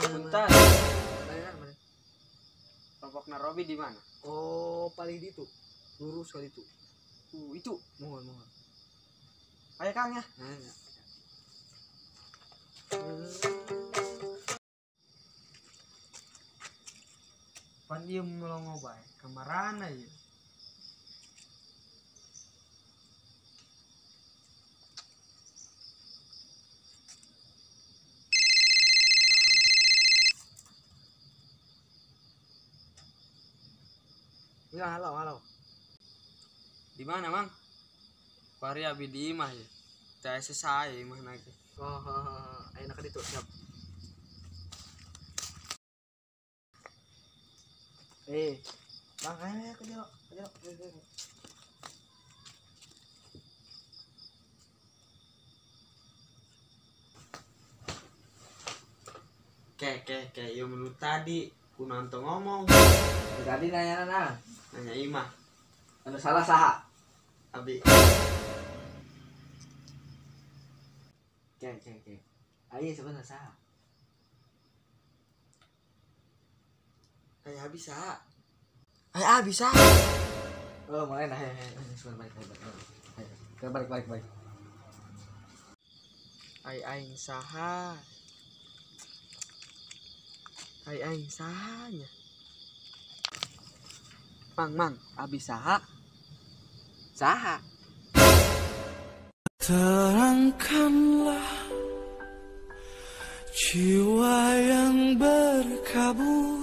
Punten. Rokokna Robi di mana? Oh, paling di itu. Lurus kali itu. Itu. Mohon, mohon. Ayo Kang ya. Nah. Pan ieu melongo bae. Kamarana ieu? Ya, halo, halo. Di mana, Mang? Pari abi di imah ya. Teh selesai imah lagi. Oh, ayo nak itu, siap. Bang, ayo ke jero, ke jero. Ke, ieu menurut tadi ku nonton ngomong. Tadi nanya nah. Nanya imah. Anu salah saha? Abi. Ke. Ayo sebenarnya saha? Ayo abi saha? Ayo abi saha? Oh, mulai nah, sebentar balik. Balik. Ai aing saha? Ai aing sahanya? Mang, abi saha? Saha? Terangkanlah jiwa yang berkabut.